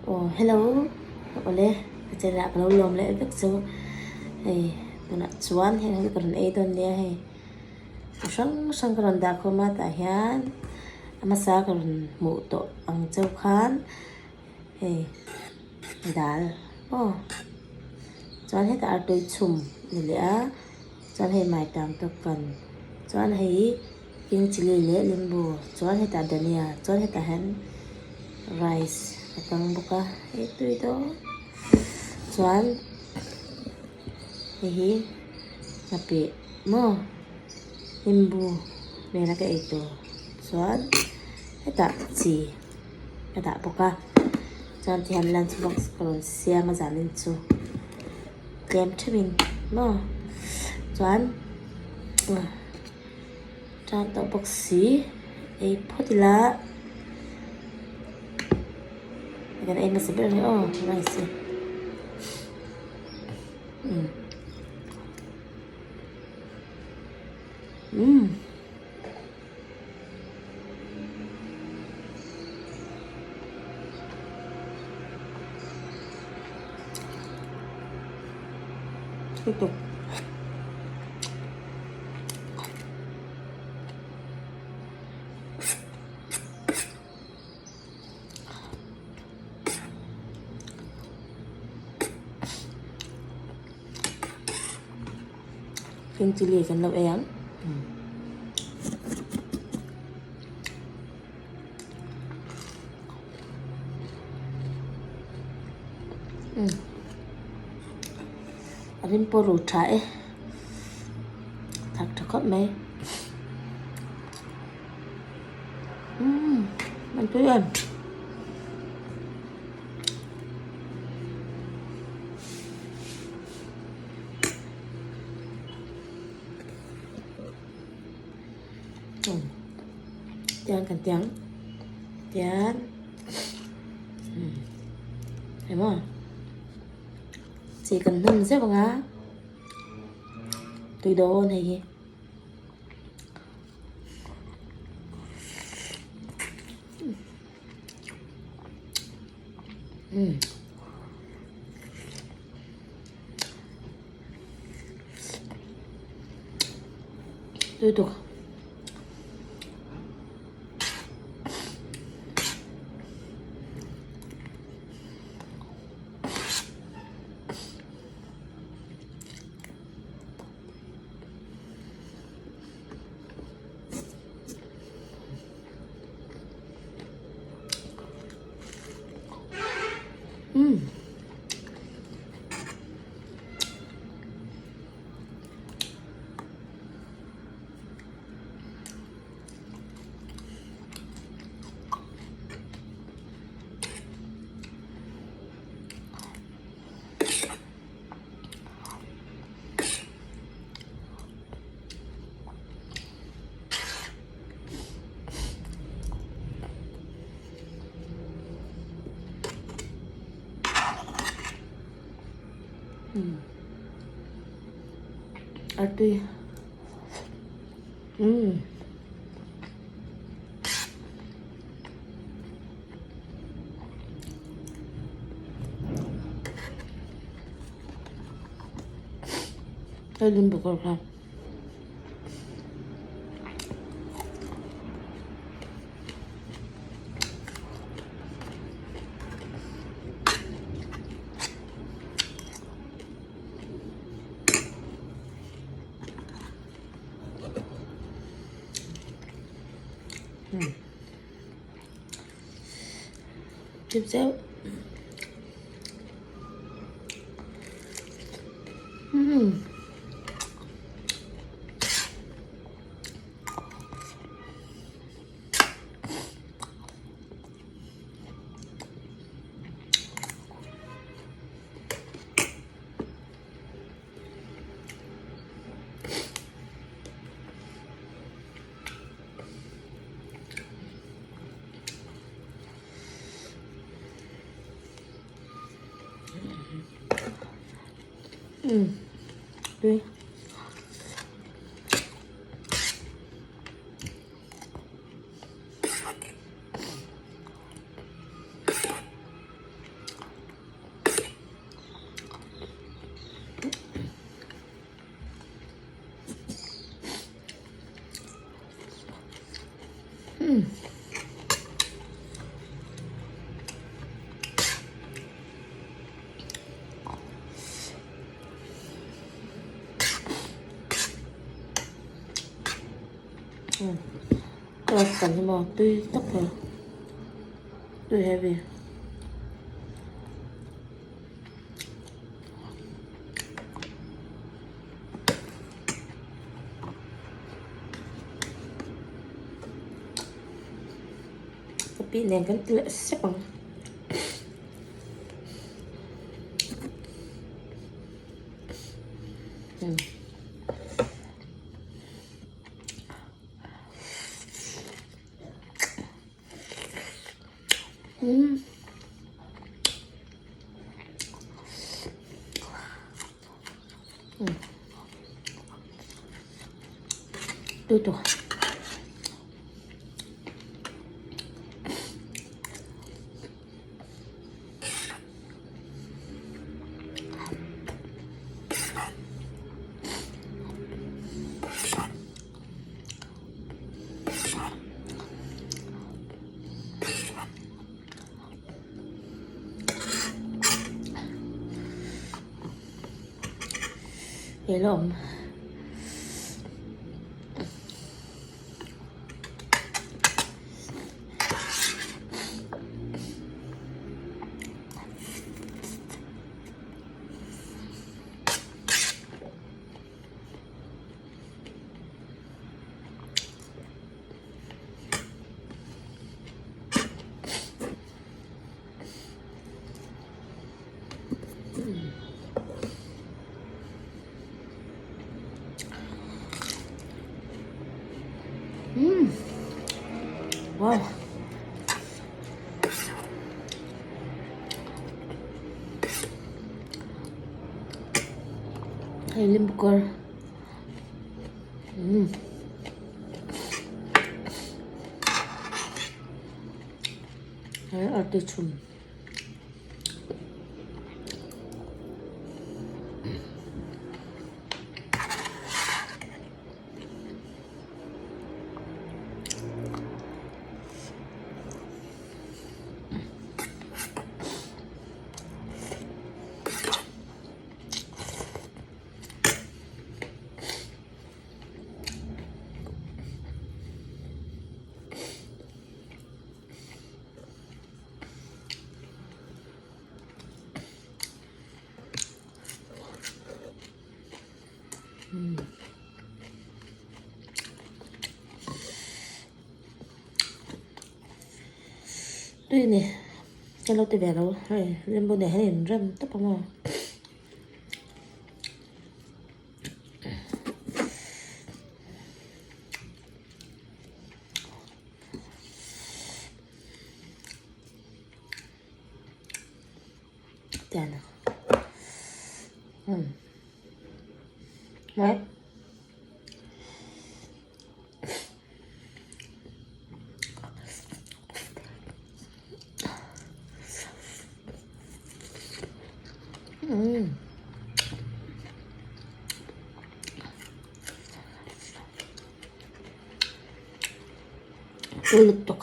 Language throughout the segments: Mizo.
Aw hello awle ka channel ah ka lo lawm leh vek chu hei tunah chuan heng hi ka rawn ei dawn nia hei chi hrang hrang ka rawn dah khawm a tah hian a hmasa ka rawn hmuh tawh ang cheu khan hei dal aw chuan hetah artui chhum a ni leh a chuan hei maitam tawk kan chuan hei. King chilli leh limbu chuan hetah dhania chuan hetah hian rice a kang bawk a hei tui dawn chuan hei hi nghapih maw limbu nena ka ei tur chuan hetah chi ka dah bawk a chuan tihian lunch box ka rawn siam a zanin chu tlem theuhin maw chuan. Tan tawh bawk si ei phawt ila kan ei hmasa ber ang aw rice hi umm umm. Lutuk. Green chilli kan lo ei ang. A rim pawh ru tha e thak tha khawp mai umm an tui em. Tiang kan tiang tian emaw chi kan hman zeuh ang a tui dawn hei hi. Lutuk. Umm. Artui. Umm. Hei limbu kawr kha. Chip zeuh. Umm. Umm tui. Toast kan hi maw tui tak thei tui heavy. Ka pi nen kan ti leh sep ang. Tui tawh. He la awm. Wow. Hei lim kawr. Umm. Hei arti chhum. Tui ni ka lo ti ve lo hei limbu nen hian in rem tawp ang aw. Tian umm mai. Umm. Tui lutuk.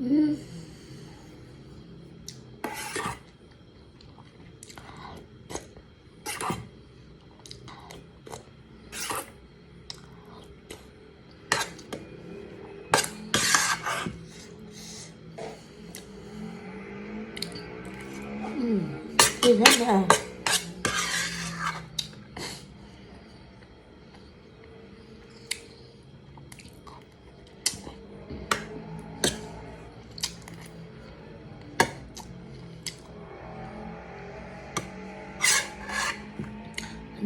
Umm. Umm tui hle mai a.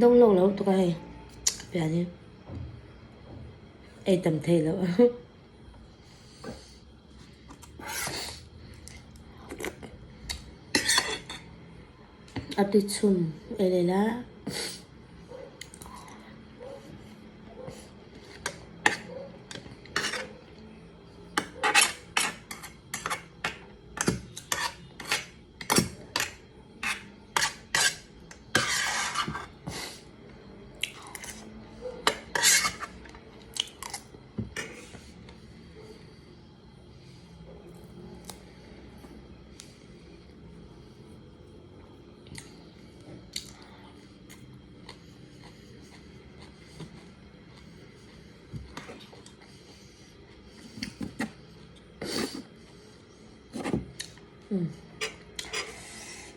Dawng lawk lo lutuk a hei ka pian hi ei tam thei loh a tui chhun ei leh la.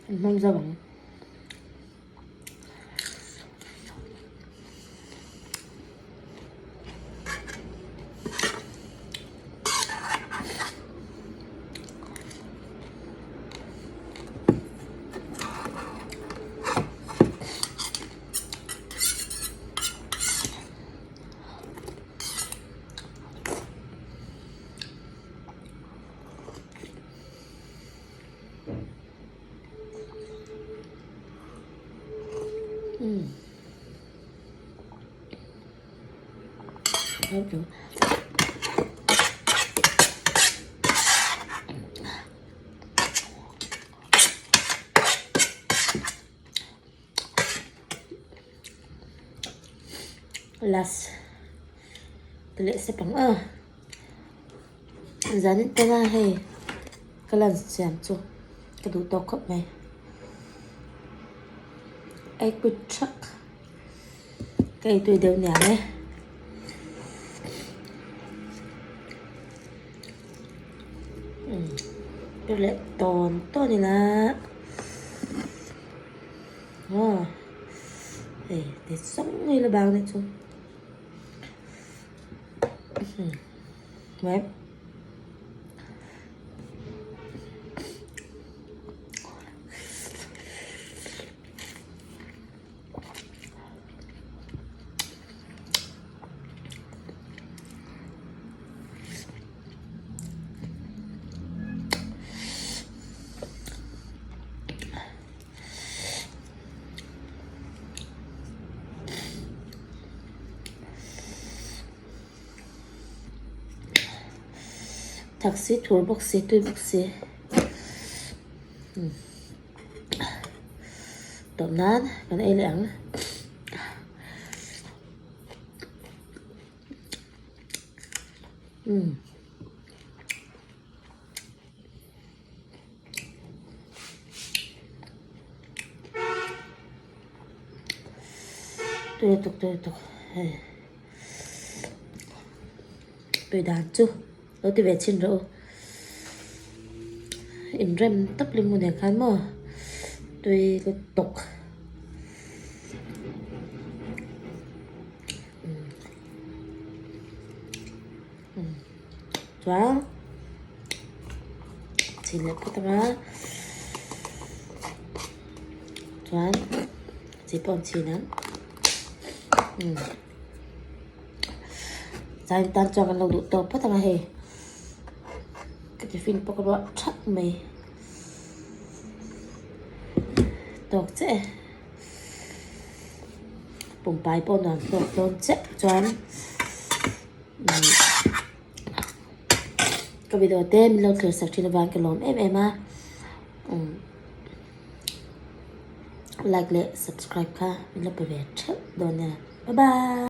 An hmang zauh ang. Umm. Last ti leh sep ang a zanin tena hei ka lunch siam chu ka duh tawk khawp mai ei kut thak ka ei tui deuh niang e. Ber leh tawn tawn ila aw hei ti sawng mai la bang te chu mai. Taxi thur bawk si tui bawk si tawp nan kan ei leh ang. Umm. Tui lutuk tui lutuk hei tui dan chu lo ti ve chhin rawh u inrem tawp leh hmun ah khan maw tui lutuk. Chuan chhin leh phawt ang a chuan chi pawh an chhin ang chuan tan chuan kan lo duh tawk phawt ang a hei ka tiffin pawh ka ruah thap mai tawk chiah e pumpai pawh nuam tawk dawn chiah chuan. Ka video te min lo thlir sak thin avang ka lawm em em a umm like leh subscribe kha min lo pe ve theuh dawn nia bye bye.